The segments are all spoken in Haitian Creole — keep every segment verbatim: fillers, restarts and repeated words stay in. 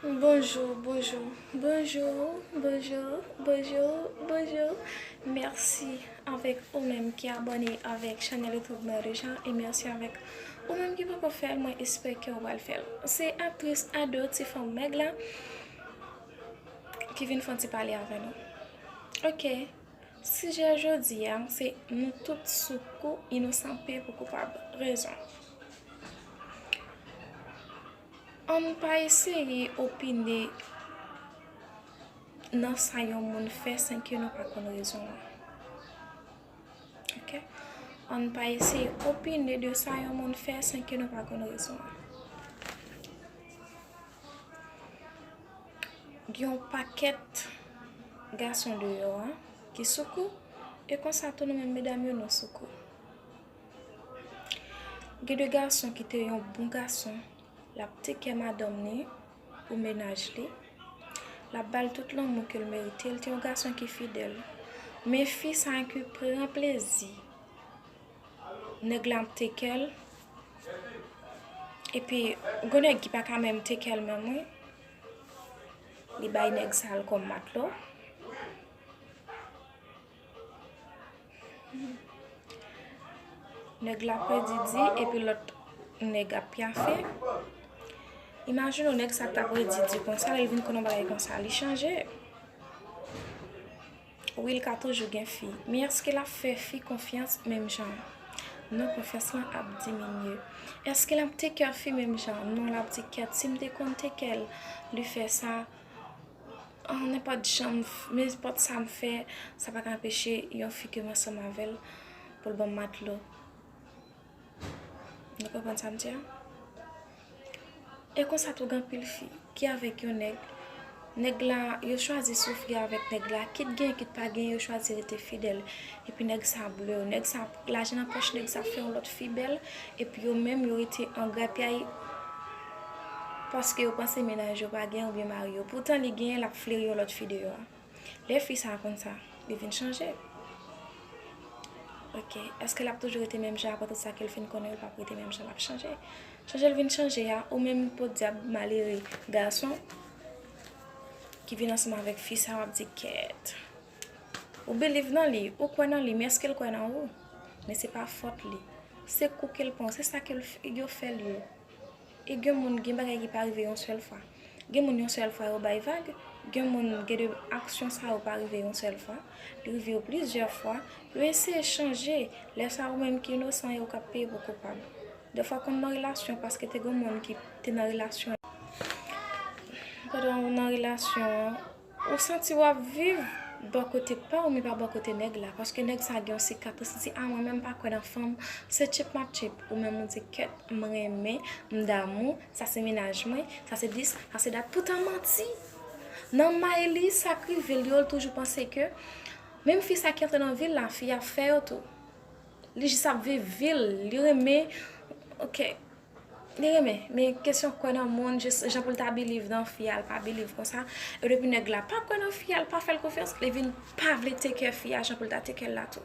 Bonjou, bonjou, bonjou, bonjou, bonjou, bonjou. Mèsi avèk ou menm ki abòne avèk chanèl YouTube mwen deja, e mèsi avèk ou menm ki poko fè l, mwen espere ke w pral fè l. Se aktris Ado, ti fanm mèg la, ki vin fè yon ti pale avè nou. Ok, sijè jodi a, se nou tout sou kou, inosan peye pou koupab. Rezon. Ann pa eseye opine nan sa yon moun fè san ke nou pa konn rezon an. Ok? Ann pa eseye opine de sa yon moun fè san ke nou pa konn rezon an. Gen yon pakèt gason deyò a ki sou kou, e konsa tou nou menm medam yo nou sou kou. Gen de gason ki te yon bon gason, l ap teke madanm li pou mennaj li, l ap ba l tout lanmou ke l merite, l te yon gason ki fidèl. Men fi sa a ki pran plezi nèg la ap teke l, epi gon nèg ki pa ka menm teke l menm wi, li bay nèg sa l kòm matlo. Nèg la ap redi di epi lòt nèg ap pyafe. Imajine w nèg sa k t ap redi di konsa, lè l vin konn yon bagay konsa, li chanje. Wi, l ka toujou gen fi. Men èske l ap fè fi konfyans menm jan? Non, konfyans lan ap diminye. Èske l ap teke fi menm jan? Non, l ap di kèt, si m te konn teke l, li fè sa. Ah, nenpòt jan m f-, nenpòt sa m fè, sa pa ka anpeche yon fi ke m ansanm avè l pou l ban m matlo. Nou konprann sa m di a? E konsa tou gen anpil fi ki avèk yon nèg. Nèg la, yo chwazi soufri avèk nèg la. Kit gen, kit pa gen, yo chwazi rete fidèl. Epi nèg sa ble yo. Nèg sa, lajan nan pòch nèg sa fè yon lòt fi bèl. Epi yo menm, yo rete an grapyay paske yo panse mennaj yo pa gen oubyen mari yo. Poutan li genyen, l ap fleri yon lòt fi deyò a. Lè fi sa a konn sa, li vin chanje. Ok, èske l ap toujou rete menm jan apre tout sa ke l fin konnen yo, l p ap rete menm jan, l ap chanje. Chanje l vin chanje a, ou menm podyab malere gason ki vin ansanm avèk fi sa a, w ap di kèt. Ou believe nan li, ou kwè nan li, men èske l kwè nan ou? Men se pa fòt li. Se kou ke l pran, se sa ke l f-, yo fè l yo. E gen moun, gen bagay ki pa rive yon sèl fwa. Gen moun yon sèl fwa yo bay vag, gen moun gen de aksyon sa yo pa rive yon sèl fwa, li rive yo plizyè fwa, yo eseye chanje, lè sa ou menm ki inosan e ou k ap peye pou koupab. Defwa konn nan relasyon paske te gen moun ki te nan relasyon. Pandan ou nan relasyon an, ou santi w ap viv bò kote pa w, men pa bò kote nèg la. Paske nèg sa gen yon sikatris, li di, a, mwen menm pa kwè nan fanm, se tchip m ap tchip. Ou menm ou di, kèt, m renmen, m damou, sa se mennaj mwen, sa se dis, sa se dat. Poutan manti. Nan may li, sa k rive l yo, l toujou panse ke menm fi sa ki antre nan vi l la, fi a fè yo tou. Li jis ap viv vi l, li renmen, ok. Li renmen, men kesyon kwè nan moun, jis jan pou l ta believe nan fi a, l pa believe konsa. E depi nèg la pa kwè nan fi a, l pa fè l konfyans, li vin pa vle take care fi a jan pou l ta take care l la tou.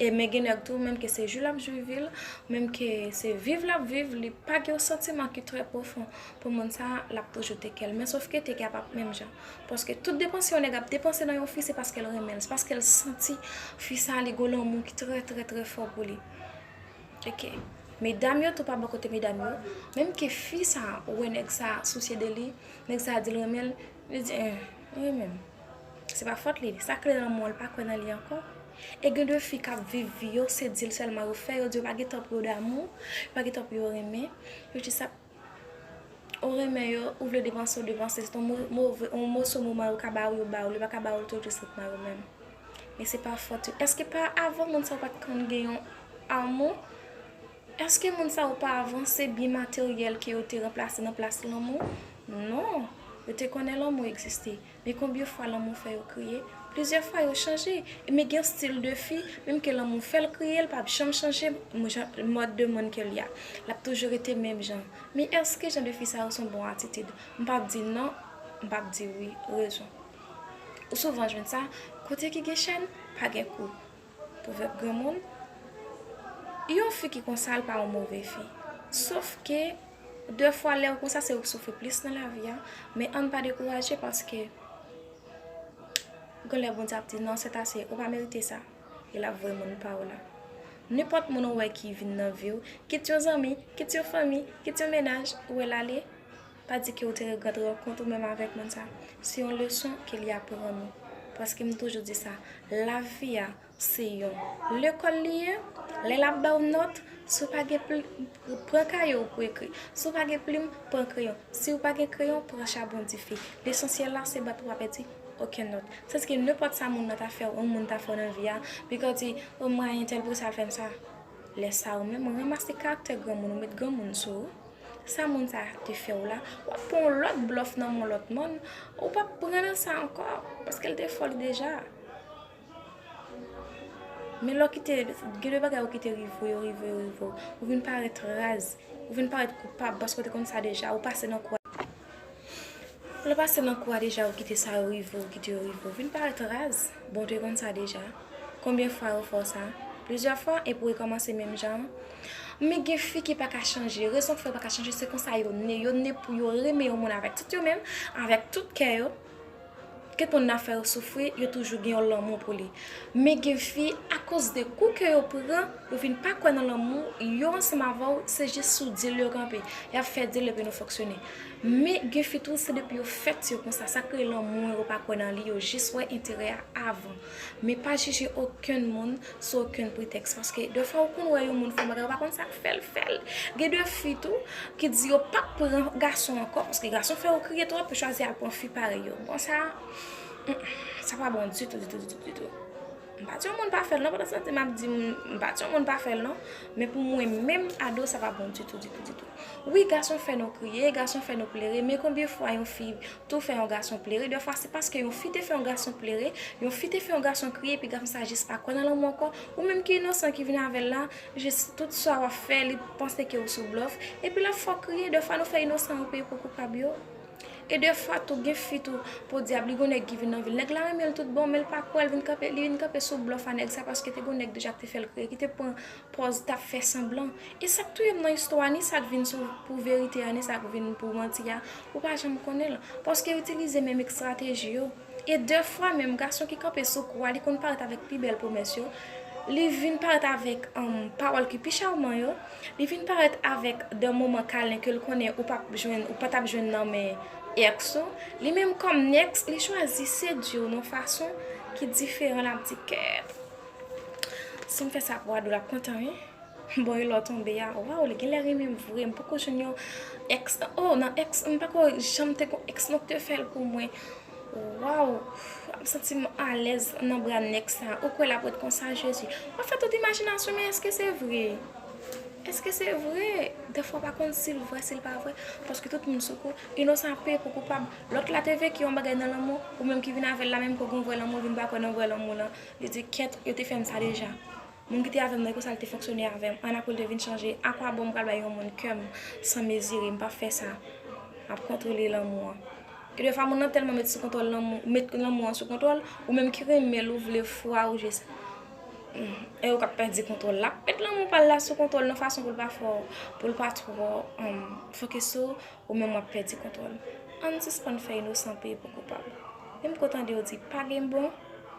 E men gen nèg tou, menm ke se jou l ap jwi vi l, menm ke se viv l ap viv, li pa gen yon santiman ki trè pwofon pou moun sa a, l ap toujou take care l. Men sòf ke take care p ap menm jan. Paske tout depanse yon nèg ap depanse nan yon fi, se paske l renmen l, se paske l santi fi sa a, li gon lanmou ki trè, trè, trè fò pou li. Ok. Medam yo tou pa bò kote medam yo. Menm ke fi sa, ou wè nèg sa sousye de li, nèg sa di l renmen l, li di, eh, li renmen m. Se pa fòt li, sa k rele lanmou an, l pa kwè nan li ankò. E gen de fi k ap viv vi yo, se di l sèlman yo fè, yo di yo pa gen tan pou yo damou, yo pa gen tan pou yo renmen, yo jis ap Ou renmen yo, ou vle depanse, yo depanse. Se yon mo-, move, yon moso moman yo ka ba ou, yo ba ou. Yo pa ka ba ou l tou jis ret nan yo menm. Men se pa fòt yo. Èske pa avan moun sa yo pa t konn gen yon amou? Èske moun sa yo pa avan se byen materyèl ke yo te ranplase nan plas lanmou? Non. Yo te konnen lanmou egziste. Men konbyen fwa lanmou fè yo kriye? Plizyè fwa yo chanje. Men gen stil de fi, menm ke lanmou fè l kriye, l p ap janm chanje mou-, jan, mòd de moun ke l ye a. L ap toujou rete menm jan. Men èske jan de fi sa yo se yon bon atitid? M p ap di non, m p ap di wi. Rezon. Ou souvan jwenn sa, kote ki gen chèn, pa gen kou. Pwovèb granmoun, yon fi ki konsa, l pa yon move fi. Sòf ke Dèfwa, lè w konsa, se ou k soufri plis nan lavi a. Men ann pa dekouraje, paske gon lè Bondye ap di, "Non, c'est assez, ou pa merite sa." E l ap voye moun pa w la. Nenpòt moun ou wè ki vin nan vi w, kit yon zanmi, kit yon fanmi, kit yon mennaj, ou wè l ale, pa di ke ou te regrèt rankont ou menm avèk moun sa. Se yon leson ke li aprann ou. Paske m toujou di sa, lavi a, se yon lekòl li ye. Lè l ap ba w nòt, si w pa gen plim, pran kaye w pou ekri. Si w pa gen plim, pran kreyon. Si w pa gen kreyon, pran chabon dife. Lesansyèl la, se bat ou pa pèdi okenn nòt. Sèske nenpòt sa moun nan ta fè w, yon moun ta fè w nan vi a, li ka di, "O, mwen, entèl pou sa l fè m sa." Lè sa, ou menm, ranmase karaktè granmoun, ou met granmoun sou ou. Sa moun sa te fè w la, w ap pran yon lòt blòf nan men yon lòt moun, ou p ap pran nan sa ankò, paske l te fè w li deja. Men lè w kite, gen de bagay ou kite rive w, yo rive w, yo rive w, ou vin parèt raz, ou vin parèt koupab paske w te konn sa deja, ou pase nan kou a. Lè w pase nan kou a deja, ou kite sa yo rive w, ou kite yo rive w, ou vin parèt raz. Bon, w te konn sa deja. Konbyen fwa yo fè w sa? Plizyè fwa, epi w rekòmanse menm jan an. Men gen fi ki pa ka chanje. Rezon k fè yo pa ka chanje, se konsa yo ne. Yo ne pou yo renmen yon moun avèk tout yo menm, avèk tout kè yo. Kèt moun nan fè yo soufri, yo toujou gen yon lanmou pou li. Men gen fi, akoz de kou ke yo pran, yo vin pa kwè nan lanmou, yo ansanm avè w, se jis sou dil yo kanpe. Y ap fè dil epi nou fonksyone. Men gen fi tou, se depi yo fèt yo konsa, sa k rele lanmou an, yo pa kwè nan li, yo jis wè enterè a avan. Men pa jije okenn moun sou okenn pretèks, paske dèfwa ou konn wè yon moun fè yon bagay, ou pa konn sa k fè l fè l. Gen de fi tou ki di yo p ap pran gason ankò, paske gason fè yo kriye twòp, yo chwazi al pran fi parèy yo. Bon, sa, mm, sa pa bon ditou, ditou, ditou, ditou. M pa di yon moun pa fè l non, pandan sa m ap di m, m pa di yon moun pa fè l non, men pou mwen menm, Ado, sa pa bon ditou, ditou, ditou. Wi, gason fè nou kriye, gason fè nou plere, men konbyen fwa yon fi tou fè yon gason plere? Dèfwa, se paske yon fi te fè yon gason plere, yon fi te fè yon gason kriye, epi gason sa jis pa kwè nan lanmou ankò. Ou menm ki inosan ki vin avè l la, jis tout sa w ap fè, li panse ke ou sou blòf, epi l ap fè w kriye. Dèfwa, nou fè inosan yo peye pou koupab yo. E dèfwa tou, gen fi tou, podyab, li gon nèg ki vin nan vi l. Nèg la renmen l tout bon, men l pa kwè, l vin kanpe, li vin kanpe sou blòf a nèg sa, paske te gon nèg deja ki te fè l kriye, ki te pran pòz t ap fè sanblan. E sa k touye m nan istwa a, ni sa k vin sou, pou verite a, ni sa k vin pou manti a, ou pa janm konnen l. Paske yo itilize menm estrateji yo. E dèfwa menm, gason ki kanpe sou kou a, li konn parèt avèk pi bèl pwomès yo. Li vin parèt avèk, um, pawòl ki pi chawman yo. Li vin parèt avèk de moman kalen ke l konnen ou p ap jwenn, ou pa t ap jwenn nan men èks ou. Li menm kòm nèks, li chwazi sedui w nan yon fason ki diferan, l ap di, "Kèt, si m fè sa pou Ado, l ap kontan, wi." Bon, e lè w tonbe a, waw, li genlè renmen m vre, m poko jwenn yon èks, oh, nan èks, m pako janm te gon èks, non, k te fè l pou mwen. Waw, m santi m alèz nan bra nèg sa. Ou kwè l ap ret konsa, Jezi? W ap fè tout imajinasyon, men èske se vre? Èske se vre? Dèfwa w pa konn si l vre, si l pa vre, paske tout moun sou kou, inosan ap peye pou koupab. Lòt la te veki yon bagay nan lanmou, ou menm ki vin avè l la, menm ke w gen vrè lanmou, ou vin pa kwè nan vrè lanmou lan. Li di, "Kèt, yo te fè m sa deja." Moun ki te avè m nan, e konsa l te fonksyone avè m. An apre l te vin chanje. Akwabon m pral bay yon moun kè m san mezire, m p ap fè sa. M ap kontwole lanmou an. Gen de fwa moun nan tèlman met sou kontwòl lanmou, met lanmou an sou kontwòl, ou menm ki renmen l, ou vle fwa, ou jis, hmm, e ou k ap pèdi kontwòl. L ap met lanmou pa l la sou kontwòl nan fason pou l pa fè w, pou l pa twò, um, fokis sou ou. Ou menm w ap pèdi kontwòl. Ann sispann fè inosan peye pou koupab. Menm ke w tande yo di pa gen bon,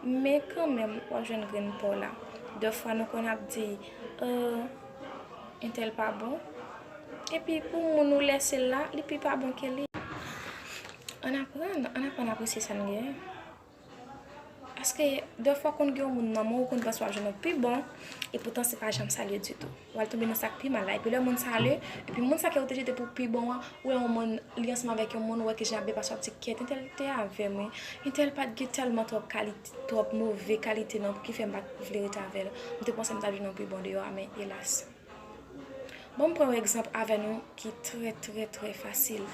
men kanmenm w ap jwenn grenn pa w la. Dèfwa nou konn ap di, "Euh, entèl pa bon." Epi pou moun ou lèse l la, li pi pa bon ke li. Ann aprann, ann aprann apresye sa n genyen. Paske dèfwa konn gen yon moun nan men w, ou konn panse w ap jwenn yon pi bon, e poutan se pa janm sa l ye ditou. W al tonbe nan sa k pi mal la. Epi lè moun sa ale, epi moun sa ke ou te jete pou pi bon an, ou wè yon moun, li ansanm avèk yon moun, ou wè kijan l ap byen pase, w ap di, "Kèt, entèl te avè m, wi. Entèl pa t gen tèlman twòp kalite, twòp move kalite non, ki fè m pa t vle rete avè l. M te panse m t ap jwenn yon pi bon deyò a, men elas." Bon, m pran yon egzanp avè nou ki trè, trè, trè fasil.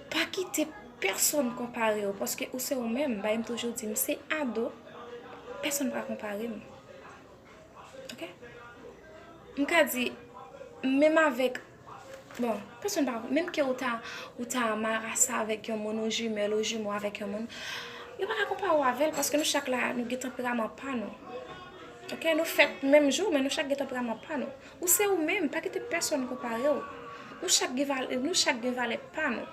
Pa kite pèsonn konpare w, paske ou se ou menm. Bagay m toujou di, m se Ado, pèsonn pa konpare m. Ok? M ka di, menm avèk, bon, pèsonn pa, menm ke ou ta, ou ta marasa avèk yon moun, ou jimèl, ou jimo avèk yon moun, yo pa ka konpare w avè l, paske nou chak la, nou gen tanperaman pa nou. Ok? Nou fèt menm jou, men nou chak gen tanperaman pa nou. Ou se ou menm, pa kite pèsonn konpare w. Nou chak gen valè, nou chak gen valè pa nou.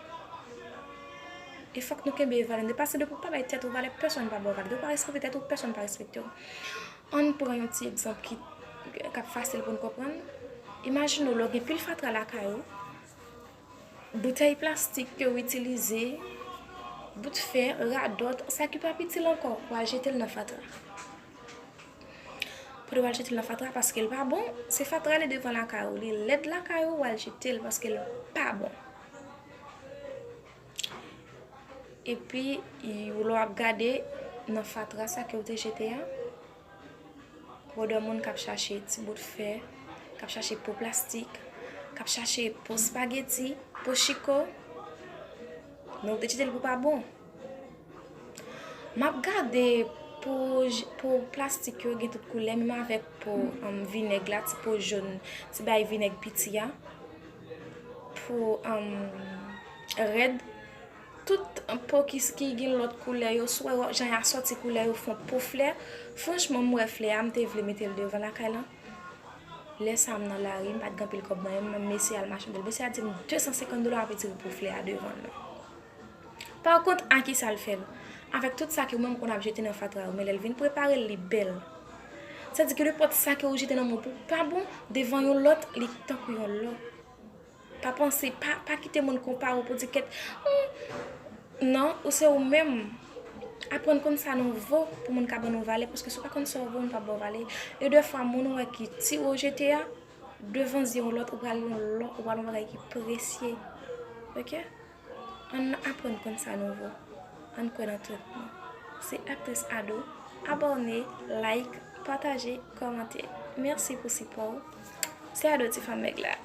E fòk nou kenbe valè nou. Paske depi w pa bay tèt ou valè, pèsonn pa ba w valè. Depi w pa respekte tèt ou, pèsonn pa respekte w. Ann pran yon ti egzanp ki, k ap fasil pou n konprann. Imajine w lè w gen pil fatra lakay ou, boutèy plastik ke w itilize, bout fè, radòt, sa ki p ap itil ankò, w al jete l nan fatra. Pote w al jete l nan fatra paske l pa bon. Se fatra li devan lakay ou, li lèd lakay ou, w al jete l paske l pa bon. Epi, lè w ap gade nan fatra sa ke w te jete a, w wè de moun k ap chache ti bout fè, k ap chache po plastik, k ap chache po espageti, po chiko. Men w te jete l pou pa bon. M ap gade po, po plastik yo gen tout koulè, menm avèk po, um, vinèg la, ti po jòn, ti bay vinèg piti a, po, um, rèd, tout po ki, ki gen lòt koulè yo, si w wè jan y a sòti koulè yo, fè yon po flè. Franchman, m wè flè a, m te vle mete l devan lakay lan. Lè sa a, m nan lari, m pa t gen anpil kòb nan men m, mesye a al mache avè l. Mesye a di m de san senkant dola, m ap retire po flè a devan l lan. Pa kont, a ki sa l fè l? Avèk tout sa ke ou menm ou konn ap jete nan fatra yo, men lè l vin prepare l, li bèl. Sa di ke nenpòt sa ke ou jete nan men w pou pa bon, devan yon lòt, li tankou yon lò. Pa panse, pa, pa kite moun konpare w pou di kèt, "Hmm, non, ou se ou menm." Aprann konn sa nou vo pou moun ka ban nou valè, paske si w pa konn sa w vo, moun p ap ba w valè. E defwa, moun ou wè ki tire w jete a, devan zye yon lòt, ou pral yon lò, ou pral yon bagay ki presye. Oke? Ann aprann konn sa nou vo. Ann kwè nan tèt nou. Se Aktris Ado. Abòne, like, pataje, kòmante. Mèsi pou sipò w. Se Ado Ti Fanm Mèg la.